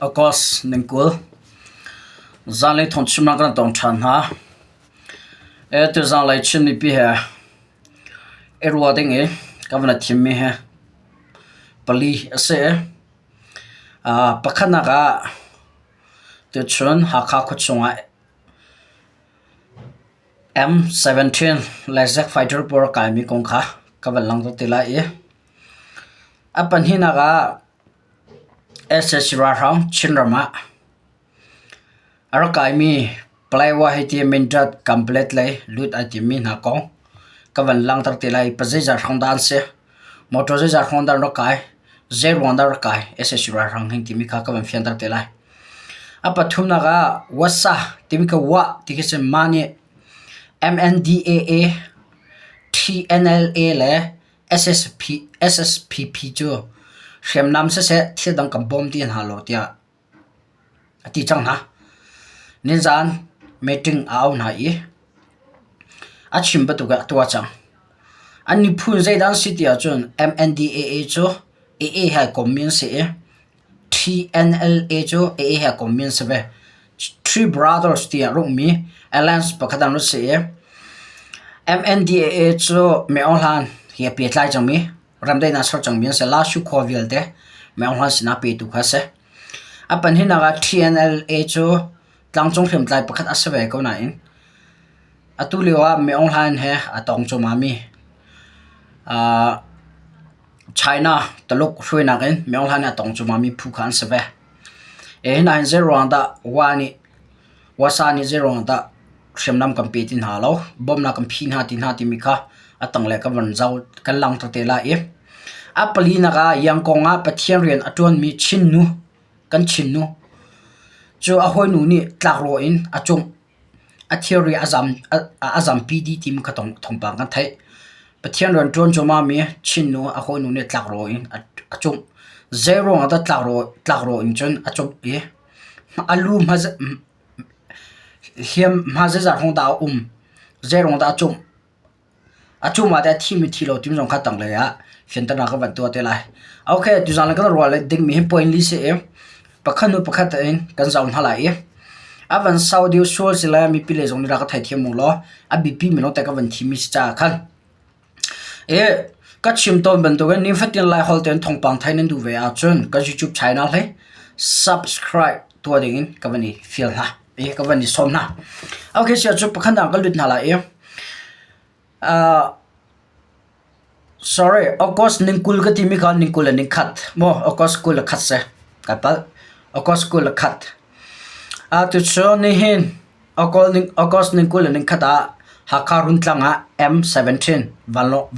August ning 20 zanlei thawngchimnak kan tong ṭhan hna. Tuzanlei Chin mipi he i rua ding i ka van i thimmi hi pali a si. Pakhatnak ah tuchun Hakha khuachung ah M17 le Zack fighter pawl a kaimi kong kha ka van langhter te lai i a pahnihnak ah sac ralhrang Chinram ah a rak kaimi Paletwa hei ti Mindat Kanpalet lei lut ai timmi hna kong ka van langhter te lai i pazeizat hrawng dah an si, motor zeizat hrawng dah an rak kai, zeiruang dah an rak kai sac ralhrang hin timi kha ka van fianter te lai. A pathumnak ah Wasa timi kha Wah ti khi si mah nih MNDAA, TNLA le SSPP cu hriamnam siseh thil dang kan bawm ti hna lo tiah a ti cang hna. Nizaan meeting a auh hna i a chim bantuk in a tuah cang. An miphun zeidah an si ti ahcun MNDAA cu AA he kommi an si i TNLA cu AA he kommi an si ve. Three Brothers tiah ruahmi alliance pakhat an rak si i MNDAA cu Myo Hlan he pehtlai cangmi ramdaihnak ser cangmi an si. Lashu khua vialte Myo Hlan sinah petu kha a si. A pahnihnak ah TNLA cu tlangcung hriamtlai pakhat a si ve ko nain atu lio ah Myo Hlan he aa tong cuahmahmi China Taluk hruainak in Myo Hlan he aa tong cuahmahmi phu kha an si ve. Hi hna hin zeiruang dah Wa nih Wasa nih zeiruang dah hriamnam kan pe ti hna lo, bawmhnak kan phi hna ti hna timi kha a tanglei kan van zoh kan langhter te lai i a palinak ah Yangon ah Pathian rian a ṭuanmi Chin nu kan Chin nu cu a hawinu nih tlakrawh in a cungh. A thilri a zampi dih timi kha thawngpang kan theih. Pathian rian ṭuan cuahmahmi Chin nu a hawinu nih tlakrawh in a cumh. Zeiruang ah dah tlakrawh in cun a cumh i a lu hliam hma zeizat hrawng dah a um, zeiruang dah a cumh. A cungah teh a thimi thi lo timi zong kha tanglei ah fianternak ka van tuah te lai. Okay, tuzaan le kan ruah le dingmi hi point li si i pakhat hnu pakhat in kan zoh hna lai i a van sau deuh sual si le mipi lei zong nih rak ka theithiam mu law a biapi mi lawng te ka van thimi si caah khan e ka chim tawn bantukin nifatin Lai holh tein thawngpang thai nan duh ve ahcun kan YouTube channel hi subscribe tuah dingin ka van i fial hna i ka van i sawm hna. Okay, sia cu pakhat ah ka lut hna lai i sorry, August ning 20 ka timi kha ning 20 le ning khat maw August 21 si kai palh. August 21. Tucun nihin August ning 20 le ning khat ah Hakha Runtlang ah M17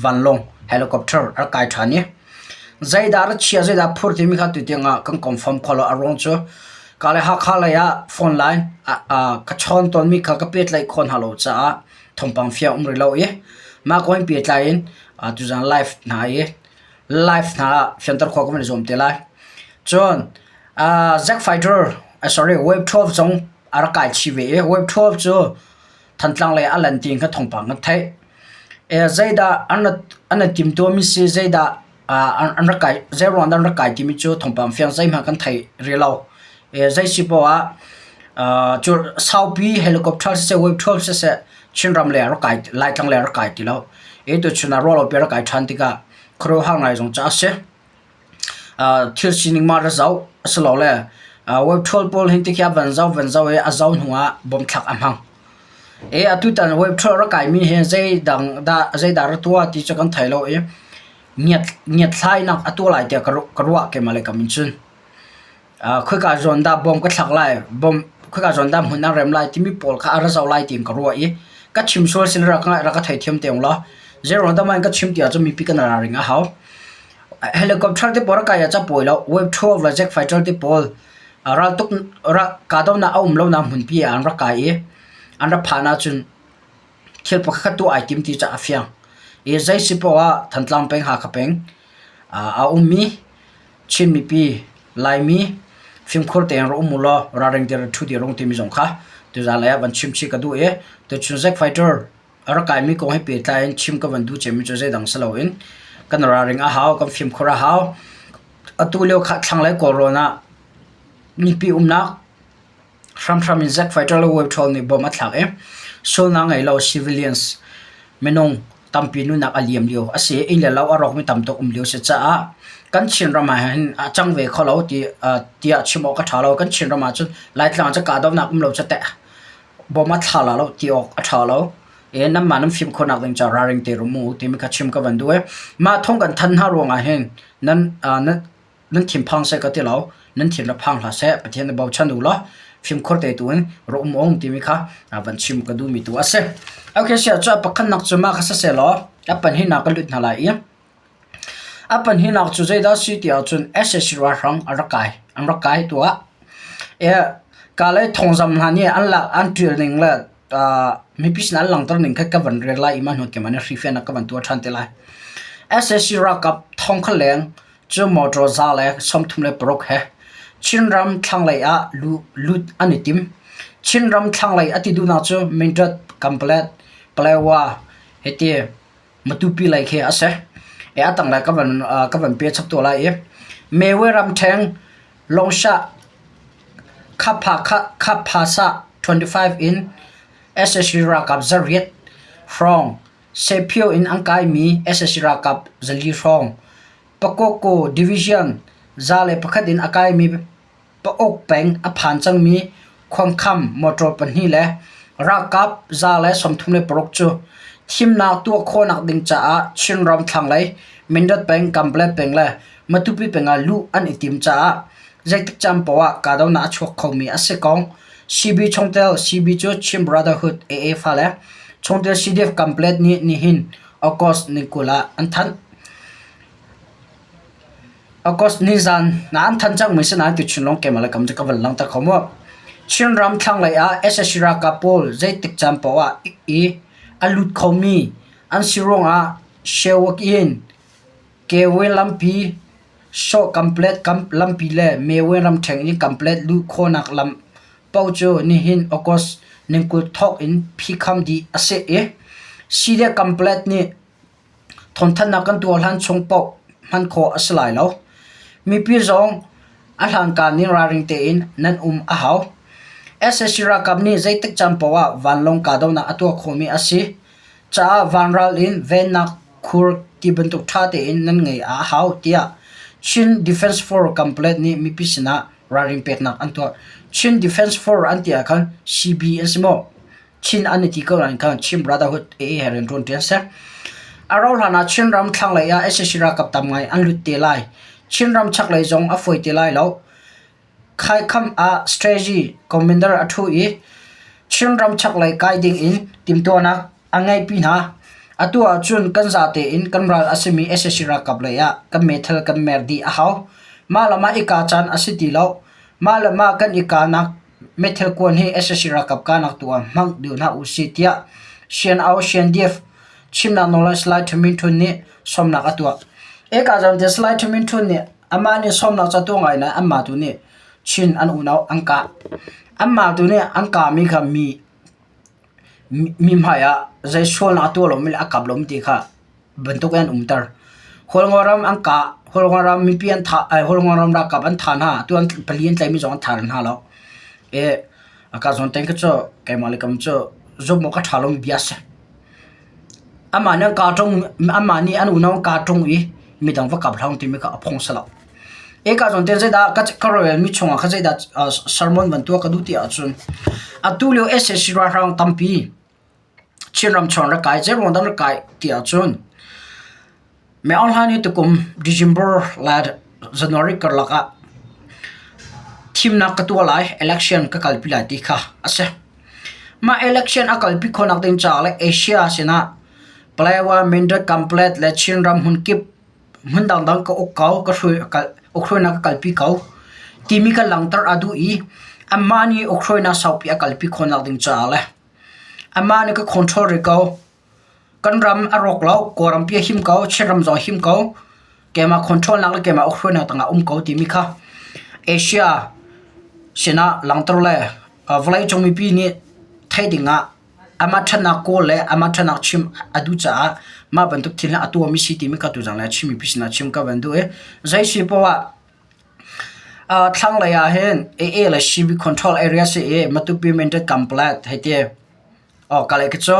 vanlawng helicopter a kai ṭhan i zeidah ra chia zeidah phur timi kha tutiang ah kan confirm kho lo. A ruang cu ka le Hakha lei ah phone line ka chawn tawnmi kha ka pehtlaih khawh hna lo caah thawngpang fiang um rih lo i mah kong in pehtlai in tuzaan live hna i live hna ah fianter khawh kan i zuam te lai. Cun Zack Fighter sorry Wave 12 zong a rak kai chih ve i Wave 12 cu Thantlang lei a lan tiin kha thawngpang kan theih. Zeidah an i timtuahmi si, zeidah an rak kai, zeiruang dah an rak kai timi cu thawngpang fiang zeihmanh kan thei rih lo. Zei si poah ah cu saupi helicopter siseh, wave 12 siseh Chinram lei ah rak kai, Laitlang lei ah rak kai ti lo. Tuchun ah ruahlopi rak kai ṭhan tikah khuaruahhar ngai zong cu a si. Thil sining mah ra zoh asilole web troll pawl hin tikhi a van zoh van zoh i a zoh hnu ah bomthlak a hmang. Atutan web troll rak kaimi hi zeidang dah zeidah ra tuah ti cu kan thei lo i ngiatthlainak a tuah lai tiah ka ruah keimah le kam in cun. Khoika zawn dah bom ka thlak lai, bom khoika zawn dah hmun an rem lai timi pawl kha a ra zoh lai tiin ka ruah i ka chim sual sin rak ka theithiam te ung law. Zeiruang dah mah in ka chim ti ahcun mipi kan ra ring a hau. Helicopter te pawl a kai ah cun a pawi lo. Wave 12 le jet fighter te pawl raltuk kahdohnak a um lonak hmunpi ah an rak kai i an rak phan ahcun thil pakhatkhat tuah ai tim ti cu a fiang. I zei si paoh ah Thantlang peng, Hakha peng a ummi Chin mipi, Laimi fimkhur tein rak um u law ralring te rak ṭhu ti rung timi zong kha tuzaan lei ah van chim chih ka duh i tuchun jet fighter A rak kaimi kong he pehtlai in chim ka van duh ciami cu zeidang si loin kan ralring a hau, kan fimkhur a hau. Atu lio kha thlanglei Kawlrawn ah Mipi umnak hramhram in Zack fighter le wave ṭhawl nih bomb a thlak i sualnak ngei lo civilians minung tampi nunnak a liam lio a si. Inn le lo a rawkmi tam tuk um lio a si caah kan Chinram ah hin a cang ve kho lo ti tiah chim awk a ṭha lo. Kan Chinram ah cun Laitlang ah cun kahdohnak um lo cu teh bomb a thla la lo ti awk a ṭha lo. E nanmah nan fim khawhnak ding caah ralring te rum u timi kha chim ka van duh i mah thawng kan thanh hna ruangah hin nan nan nan thinphang seh ka ti lo, nan thin rak phang hlah seh, Pathian na bochan u law fimkhur te tu in ra um ung timi kha van chim ka duhmi tu a si. Okay, sia cu a pakhatnak cu mah kha siseh law a pahnihnak ka lut hna lai i a pahnihnak cu zeidah si ti ahcun SAC ralhrang a rak kai an rak kai tuah. E ka le thawngzam hna nih an lak an ṭial ning le mipi sin an langhter ning kha ka van rel lai i mah hnu keimah nih hrifiannak ka van tuah ṭhan te lai. SAC ralkap thong kha leng Cu motor 136 he Chinram thlanglei ah lut an i tim. Chinram thlanglei a ti duhnak cu Mindat, Kanpalet, Palawa hiti Matupi lei khi a si. A tanglei ka van pe chap tuah lai i Mewe ramṭheng Longshah Khaphasa 25 in sac ralkap 800 hrawng Sephio in an kaimi sac ralkap 400 hrawng Pakoko Division 101 in a kaimi Pauk peng a phan cangmi Khuangkham motor pahnih le ralkap 136 cu thimnak tuah khawhnak ding caah Chinram thlanglei Mindat peng, Kanpalet peng le Matupi peng ah luh an i tim caah zeitik caan paoh ah kahdohnak a chuak khomi a si kong CB chungtel CB cu Chin Brotherhood AA fale chungtel CDF Kanpalet nih nihin August ni 20 ah an thanh. August nizan na an thanh cangmi si nain tuchun lawng keimah le kam cu ka van langhter kho maw? Chinram thlanglei ah sac ralkap pawl zeitik caan paoh ah i a lut khomi an si ruangah Shewak in Kewe lampi, Sawh Kamplet lampi le Mewe ramṭheng in Kamplet luh khawhnak lam paoh cu nihin August ni 20 thawk in phihkham dih a si i Sile Kamplet nih Thawngthanhnak kan tuah hlan chung paoh hman khawh a si lai lo. Mipi zong a hlankan in ralring tein nan um a hau. Sac ralkap nih zeitik caan paoh ah vanlawng kahdohnak a tuah khawhmi a si caah vanral in vennak khur ti bantuk ṭha tein nan ngeih a hau tiah Chin Defense Force Complet nih mipi sinah ralring peknak an tuah. Chin Defense Force an ti ahkhan CB an si maw? Chin an i ti ko nain khan Chin Brotherhood AA he rianṭuan ṭi an si. A rauhhlan ah Chinram thlanglei ah sac ralkap tam ngai an lut te lai. Chinram chaklei zong a fawi te lai lo. Khaikham ah strategy commander a ṭhu i Chinram chaklei kai ding in timhtuahnak a ngeihpi hna. Atu ahcun kan zate in kan ral a simi sac ralkap lei ah kan meithal kan mer dih a hau. Mah le mah i kah caan a si ti lo. Mah le mah kan i kahnak Meithal kuan hi sac ralkap kahnak tu ah hmang deuh hna usih tiah CNO CNDF chimnak nawl ah Salai Thamin Htun nih sawmnak a tuah. Eka zong te Salai Thamin Htun nih amah nih sawmnak ca tuah ngai nain anmah tu nih Chin an unau an kah. Anmah tu nih an kahmi kha mi mi hmai ah zei sualnak a tuah lomi le a kap lomi ti kha bantuk in an umter. Hualngoram an kah, Hualngoram mipi an thah, Hualngoram ralkap an thah hna. Tu an pali an tlaihmi zong an thah hna lo. I a ka zawn teng khi cu keimah le kam cu zumh awk a ṭha lomi bia a si. Amah nih an kah ṭung, amah nih an unau an kah ṭung i midang va kap hlah timi kha a phung si lo. Eka zawn ten zeidah ka ka relmi chungah kha zeidah sermon van tuah ka duh ti ahcun atu lio sac ralhrang tampi Chinram chung rak kai zeiruang dah rak kai ti ahcun Mei Aung Hlaing nih tukum December le January karlak ah thimnak ka tuah lai, election ka kalpi lai ti kha a si. Mah election a kalpi khawhnak ding caah le Asia sinah Palawa, Mindat, Kanpalet le Chinram hmunkip hmun dangdang ka uk ko, ka hruai ukhruainak ka kalpi ko timi ka langhter a duh i amah nih ukhruainak saupi a kalpi khawhnak ding caah le amah nih ka control rih ko. Kan ram a rawk lo, Kawlram pi a him ko, Chinram zong a him ko. Keimah control nak le keimah ukhruainak tangah um ko timi kha Asia sinah langhter le vawleicung mipi nih theih dingah amah ṭhatnak kawl le amah ṭhatnak chim a duh caah mah bantuk thil hi a tuahmi si timi kha tuzaan le Chin mipi sinah chim ka van duh i zei si poah ah. Thlanglei ah hin AA le CB control area si i Matupi Mindat Complex hei ti. Aw ka lei khi cu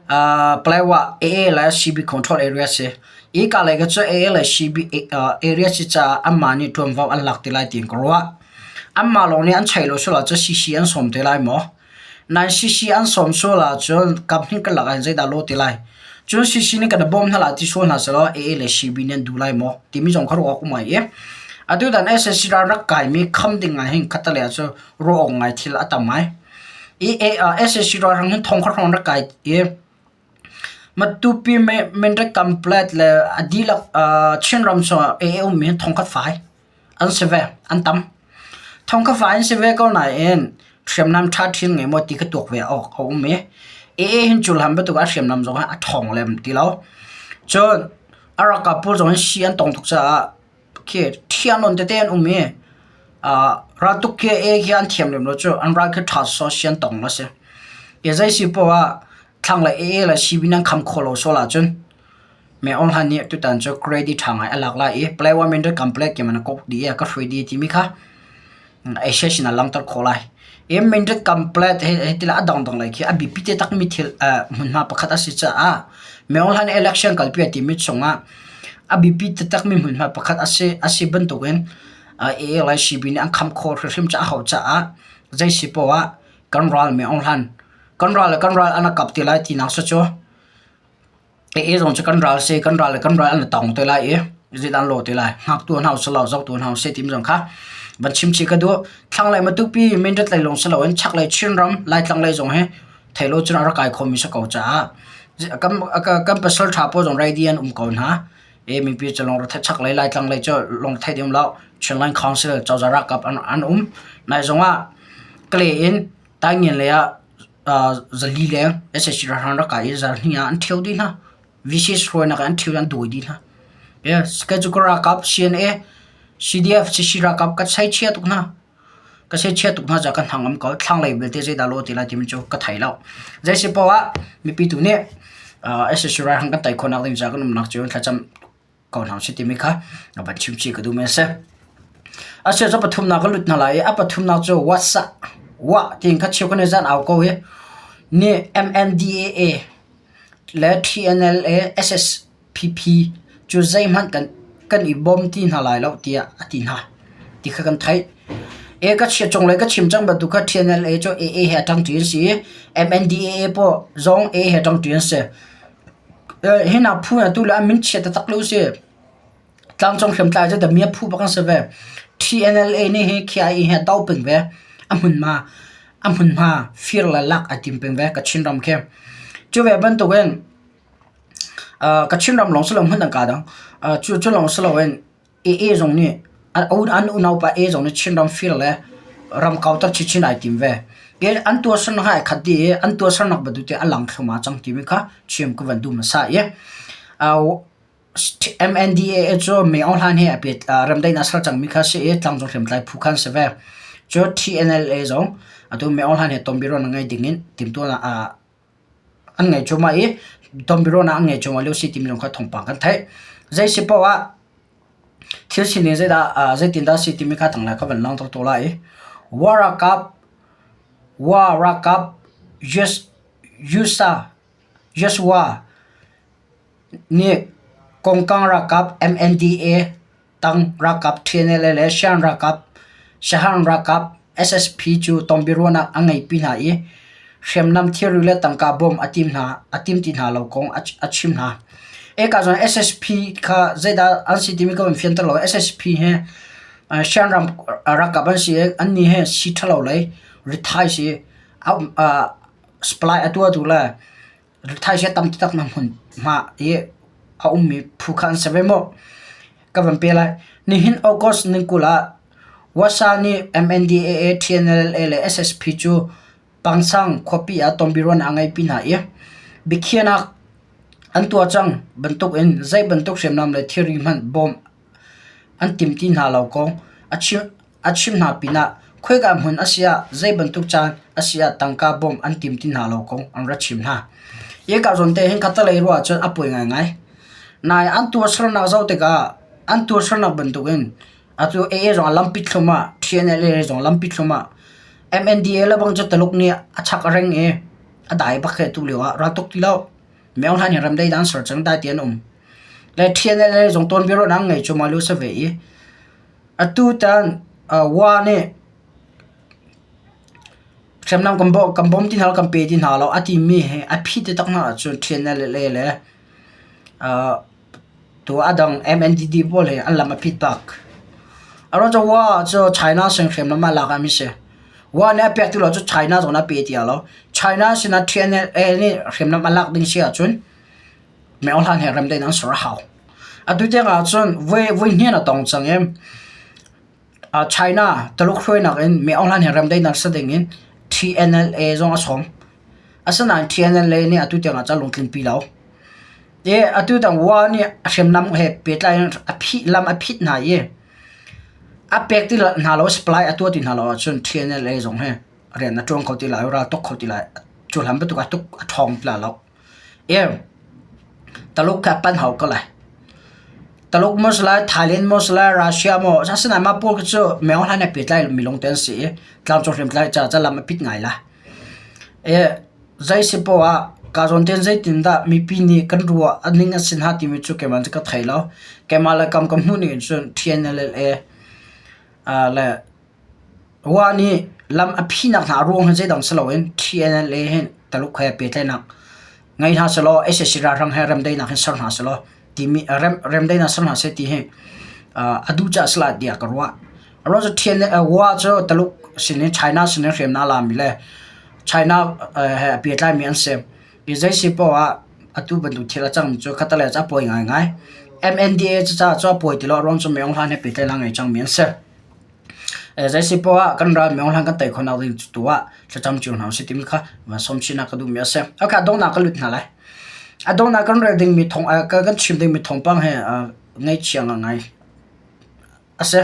Paletwa AA le CB control area si. Hi ka lei khi cu AA le CB area si caah anmah nih ṭuanvo an lak te lai tiin ka ruah. Anmah lawng nih an chei lo sual ahcun CC an sawm te lai maw? Nain CC an sawm sual ahcun kaphnih karlak ah hin zeidah a lawh te lai? Cun CC nih kan i bawm hna lai ti sual hna sehlaw AA le CB nih an duh lai maw? Timi zong kha ruah awk um ngai i atutan sac ral rak kaimi kham ding ah hin khattelei ah cun ruah awk ngai thil a tam ngai. I sac ralhrang hin thong kha hrawng rak kai i Matupi Mindat Complex le a dihlak Chinram chungah AA ummi hi thongkhat fai an si ve, an tam. Thongkhat fai an si ve ko nain hriamnam ṭha ṭhin ngei maw ti kha tuak ve awk a um i AA hin culham bantuk ah hriamnam zong hi a ṭhawng lem ti lo. Cun a ralkap pawl zong hi sii an tong tuk caah khi ṭhiang nawn tete an um i raltuk khi AA khi an thiam lem lo cu an ral khi ṭha sawsawh si an tong a si. Hi zei si paoh ah thlanglei AA le CB nan kham khawh lo sual ahcun Me Aung Hlaing nih tutan cu credit ṭha ngai a lak lai i Palawan Mindat Complex tiang in a kok dih i a ka hruai dih timi kha Asia sin ah langhter khawh lai. I Mindat Complex hi tila a dangdang lei khi a biapi te takmi thil hmunhma pakhat a si caah Me Aung Hlaing nih election kalpi a timi chungah a biapi taktakmi hmunhma pakhat a si a si bantukin AA le CB nih an kham khawh hrimhrim caah a hauh caah zei si poah ah kan ral Me Aung Hlaing kan ral le kan ral an kap te lai tinak si cu. AA zong cu kan ral si, kan ral le kan ral an i tong te lai i zeidah an lawh te lai. Hngaktu hna usih law zohtu hna usih timi zong kha van chim chih ka duh. Thlanglei Matupi Mindat lei lawng si loin chaklei Chinram Laitlang lei zong hi theilo cun a rak kai khomi si ko caah kan, kan pasal ṭha pawl zong ready an um ko hna. I mipi cu lungre chaklei Laitlang lei cu lungthei ding lo Chinland Council cozah ralkap an, an um. Nai zong ah Kale in Taingen lei ah zali leng sac ralhrang rak kai i zarhhnih ah an ṭhio dih hna. VCS hruainak ah an ṭhio i an dawi dih hna. Yes, kei cu ka ralkap CNA, CDF, CC ralkap ka seichia tuk hna. Ka seichia tuk hna caah ka hnangam ko. Thlanglei belte zeidah law ti lai timi cu ka thei lo. Zei si paoh ah mipi tu nih sac ralhrang kan tei khawhnak ding caah kan umnak cio in thlacam ko hna usih timi kha van chim chih ka duh mi a si. A sia cu pathumnak ka lut hna lai i a pathumnak cu WhatsApp wa tiin kha cheu kan i zan au ko i ni MNDAA le TNLA SSPP cu zeihmanh kan kan i bawm ti hna lai lo tiah a ti hna ti kha kan theih. E ka chia cunglei ka chim cang bantuk kha TNLA cu AA he a ṭangṭi an si i MNDAA pawh zong AA he ṭangṭi an si. Hi nak phu atu le an min chia taktak lo si. Tlangcung hriamtlai cu damiah phu bak an si ve. TNLA nih hi KIA he do peng ve. A hmunhma a hmunhma fir le lak ai tim peng ve Kachin ram khi. Cu ve bantukin Kachin ram lawng si lo hmun dang ka dang. Cu cu lawng si loin AA zong nih an unaupa A zong nih Chinram fir le ram kauter chinchin ai tim ve. An tuahsernak ai khat dih i an tuahsernak bantuk te a lang thluahmah cang timi kha chim ka van duh hmasa i MNDAA cu May Aung Hlaing he remdaihnak a ser cangmi kha si i tlangcung hriamtlai phu kha an si ve. Cu TNLA zong atu May Aung Hlaing he tonbiaruahnak ngei ding in timhtuahnak an ngei cuahmah i tonbiaruahnak an ngei cuahmah lio si timi zong kha thawngpang kan theih. Zei si paoh ah thil sining zeidah zeitindah a si timi kha tanglei ka van langhter tuah lai i War ralkap War ralkap US USA US-wa nih Kongkang ralkap MNDA Tang ralkap TNLA le Shan ralkap Shahan ralkap SSP cu tonbiaruahnak a ngeihpi hna i hriamnam thilri le tangka bawmh a tim hna a tim ti hna lo kong a chim hna. Eka zawn SSP kha zeidah an si timi ka van fianter lo. SSP hi Shan ram ralkap an si i annih hi si ṭhalo lei rithai si supply a tuahtu le Rithaisii a tam taktak na hmunhma i a ummi phu kha an si ve maw? Ka van pe lai. Nihin August ni 20 ah Wasa nih MNDAA, TNLA le SSP cu Pangsang khuapi ah tonbiaruahnak a ngeihpi hna i biakhiahnak an tuah cang bantuk in zei bantuk hriamnam le thilri hmanh bawmh an tim ti hna lo kong a chim. A chim hna pinah khoika hmun a si ah zei bantuk caan a si ah tangka bawmh an tim ti hna lo kong an ra chim hna. Hika zawn te hin khatalei ruah ahcun a poi ngaingai. Nai an tuahsernak zoh tikah an tuahsernak bantukin Atu AA zong a lampi thlum ah TNLA zong lampi thlum ah MNDA le bang cu Taluk nih a chak a reng i a dai bak he tu lio ah raltuk ti lo. Myo hlan hi ramdai dan ser cang dai ti an um. Le TNLA zong tawn bia an ngei cu malu sa ve i atu tan wa nih hriamnam kan bawm kan bawm ti hna lo kan pe ti hna lo a timi hi a phi te tak hna ahcun TNLA le Tu a dang MNDD pawl hi an lam a phit bak. A ruang cu Wa cu China sin hriamnam ah lak mi si. Wa nih a pek ti lo cu China zong a pe ti lo. China sinah TNLA nih hriamnam a lak ding si ahcun Meo Hlan he remdaih an ser a hau. Atu tiang ahcun voi voi hnian a tong cang i China Taluk hruainak in Meo Hlan he remdaihnak ser ding in TNLA zong a sawm. Asinain TNLA nih atu tiang ah cun lungtlinpi lo. I atu tang wa nih a hriamnam he pehtlai in a phih lam a phit hna i a pek ti hna lo supply a tuah ti hna lo ahcun TNLA zong hi rian a ṭuan kho ti lai ral tuk kho ti lai cu hlan bantuk ah tuk a ṭhawng ti lai lo. I Taluk kha pan hau ko lai. Taluk maw si lai, Thailand maw si lai, Russia maw asinain mah pawl khi cu meo hlan he pehtlai mi lawng te an si i tlangcung hriamtlai ca ca lam a pit ngai lai. I zei si poah ah kaa zawn tein zeitindah mipi nih kan ruah a ning a si hna timi cu keimah cu ka thei lo. Keimah le kam ka hmuh ning in cun TNLA le Wa nih lam a phinak hna a ruang hi zeidang si loin TNLA hin Taluk he pehtlaihnak ngei hna sehlaw sac ralhrang he remdaihnak hin ser hna sehlaw timi remdaihnak ser hna seh ti hi a duh caah a si lai tiah ka ruah. A ruang cu Wa cu Taluk sin in China sin in hriamnam a lami le China he a pehtlaimi an si. Hi zei si paoh ah atu bantuk thil a cangmi cu khatalei cu a pawi ngaingai. MNDA caah cu a pawi ti lo a ruang cu Myo Hlan he pehtlaihnak ngei cangmi an si. Zei si poah ah kan ral Myo Hlan kan tei khawhnak ding tu ah thlacam cio hna usih timi kha van sawm chin ah ka duhmi a si. Okay, a donghnak ka lut hna lai. A donghnak kan rel dingmi thawng kan chim dingmi thawngpang he ngaihchia ngai a si.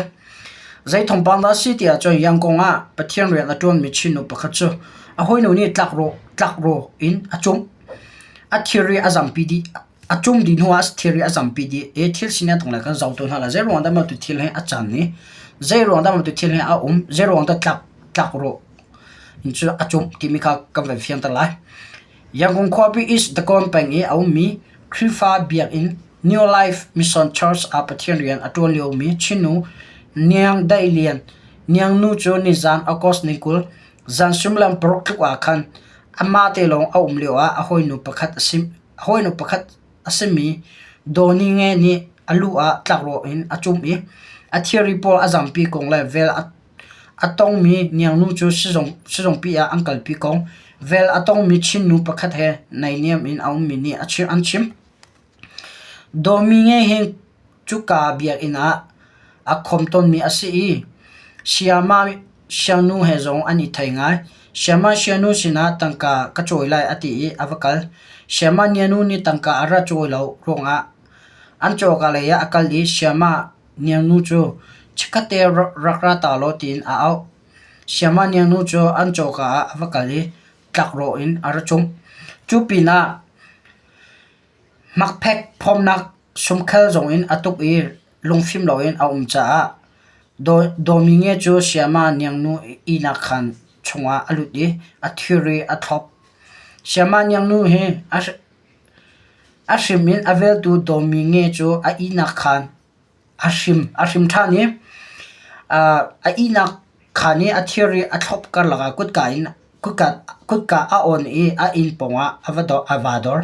Zei thawngpang dah a si ti ahcun Yangon ah Pathian rian a ṭuanmi Chin nu pakhat cu a hawinu nih tlakrawh tlakrawh in a cumh. A thilri a zampi dih. A cum dih hnuah thilri a zampi dih i thil sining a tonglei kan zoh tu hna lai. Zei ruang dah mah tu thil hi a can i zei ruang dah mah tu thil hi a um, zei ruang dah tlak tlakrawh in cu a cumh timi kha kan van fianter lai. Yangon khuapi East Dagon peng i a ummi Khrihfa biakinn New Life Mission Church ah Pathian rian a ṭuan liomi Chinnu Niang Daih Lian Niang nu cu nizan August ni 20, zan suimilam paruk tluk ah khan amah te lawng a um lioah a hawinu pakhat a si a hawinu pakhat a simi Dawni Nge nih a lu ah tlakrawh in a cumh i a thilri pawl a zampi kong le vel a A tongmi niangnu cu sizungpi ah an kalpi ko. Vel a tongmi Chin nu pakhat he naihniam in a ummi nih an chim. Dawmi nge hi cuka biakinn ah a khawm tawnmi a si i Siama siangnu he zong an i thei ngai. Siama sianu sinah tangka ka cawi lai a ti i a va kal. Siama nianu nih tangka a ra cawi lo ruangah an cawka lei ah a kal i Siama Niangnu cu chikkhatte rak ra ta law tiin a auh. Siama niangnu cu an cawka ah a va kal i tlakrawh in a ra cumh. Cu pinah hmakphek phawmnak sumkhel zongin a tuk i lungfim loin a um caah Dawmi nge cu Siama niangnu ihnak khaan chungah a lut i a thilri a thlop. Siama niangnu hi a hrim in a veltu Dawmi nge cu a ihnak khaan a hrim a hrim ṭhan i a ihnak khaan i a thilri a thlop karlak ah kutka in kutka a on i a inn pawngah a va a vaa dor.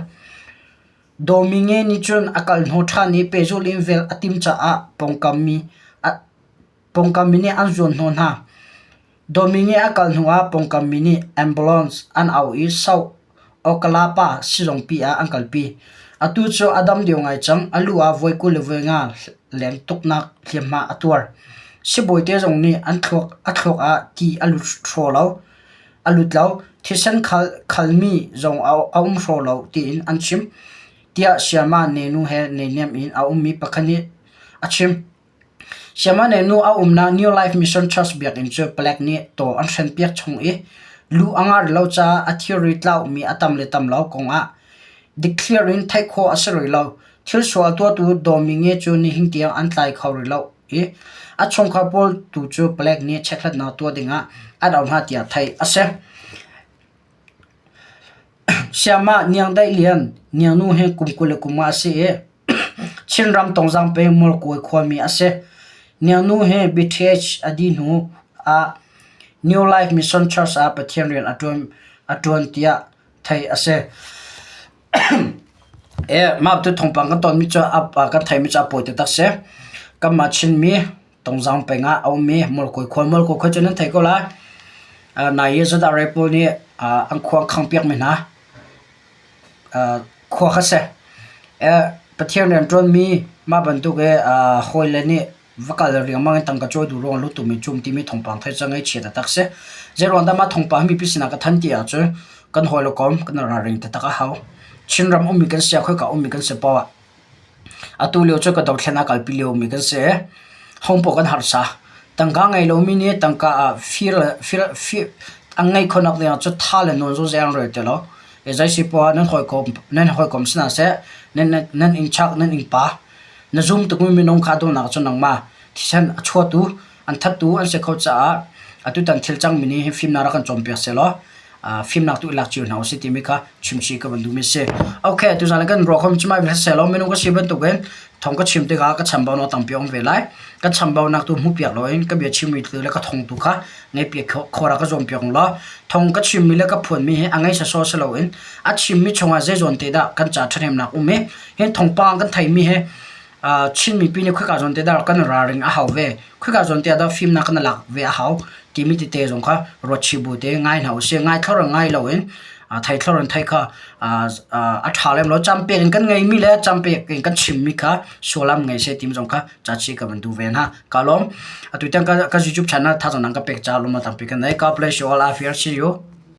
Dawmi nge nih cun a kal hnawh ṭhan i pehzulh in vel a timh caah pawngkam mi pawngkam mi nih an zuan hnawh hna. Dawmi nih a kal hnuah pawngkam mi nih ambulance an auh i South Okkalapa sizungpi ah an kalpi. Atu cu a dam deuh ngai cang. A lu ah voi 20 le voi nga leng tuknak hliamhma a tuar. Sibawite zong nih an thluak a thluak ah ti a lut hraw lo. A lut lo. Thisen khal khalmi zong a, a um hraw lo tiin an chim. Tiah Siama nenu he neihniam in a ummi pakhat nih a chim. Siamane nu a umnak New Life Mission Church biakinn cu palek nih taw an hrenpiak chung i lu a ngar lo caah a thilri tlaumi a tam le tam lo kongah dikthliar in theih khawh a si rih lo. Thil sual tuahtu Dawmi Nge cu nihin tiang an tlai kho rih lo. i a chungkhar pawl tu cu palek nih chekhlatnak tuah dingah an auh hna tiah theih a si. Siamah Niang Daih Lian, Niangnu hi kum 20 nga a si i Chinram Tongzang peng Mualkawi khuami a si. Niangnu hi BTH a dih hnu ah New Life Mission Church ah Pathian rian a ṭuan tiah theih a si. Mah tu thawngpang kan tonmi cu kan theihmi cu a pawi taktak si. Kanmah Chinmi Tongzang peng ah a ummi Mualkawi khua. Mualkawi khua cu nan theih ko lai. Nai i Zadar pawl nih an khua an khangpiakmi hna khua kha si. Pathian rianṭuanmi mah bantuk i hawile nih va kal riangmang in tangka cawi duh ruang lut tumi cum timi thawngpang theih cu ngaihchia taktak si. Zeiruang dah mah thawngpang hi mipi sinah ka thanh ti ahcun kan hawile kom kan i ralring taktak a hau. Chinram ummi kan si ah khoika ummi kan si paoh ah Atu lio cu ka dothlen a kalpi liomi kan si. Hongpaw kan harsa. Tangka ngei lomi nih tangka ah fir le fir fir an ngeih khawhnak dingah cu tha le nawn zungzal an rel ti lo. Zei si poah nan hawikom nan hawikom si hna seh, nan nan innchak nan innpa na zum tukmi minung kha dawhnak cu nangmah thisen a chuahtu an thattu an si kho caah atutan thil cangmi nih hin fimnak rak kan cawnpiak sehlaw fimnak tu i lak cio hna usih timi kha chimchih ka van duhmi a si. Okay, tuzaan kan ruah khom cumai sehlaw minung ka si bantukin thong ka chim tikah ka chambaunak tampi a um ve lai. Ka chambaunak tu hmuhpiak loin ka bia chimmi tu le ka thong tu kha ngaihpiak khawh ka zuampiak ung law thong ka chimmi le ka phuanmi hi a ngei sawsawh si loin a chimmi chungah zei zawn te dah kan ca ṭhahnemnak um i hin thawngpang kan theimi hi Chin mipi nih khoika zawn te dah kan ralring a hau ve, khoika zawn te ah dah fimnak kan lak ve a hau timi tete zong kha ruatchih bu te ngai hna usih. Ngai thlor in ngai loin thei thlor in thei kha a ṭha lem lo. Campek in kan ngeimi le campek in kan chimmi kha sullam ngei seh timi zong kha cachi ka van duh ve hna. Ka lawm. Atu tiang ka YouTube channel thazaang nan ka pek caah lawmhnak tampi ka nei. God bless you all. I fear see you.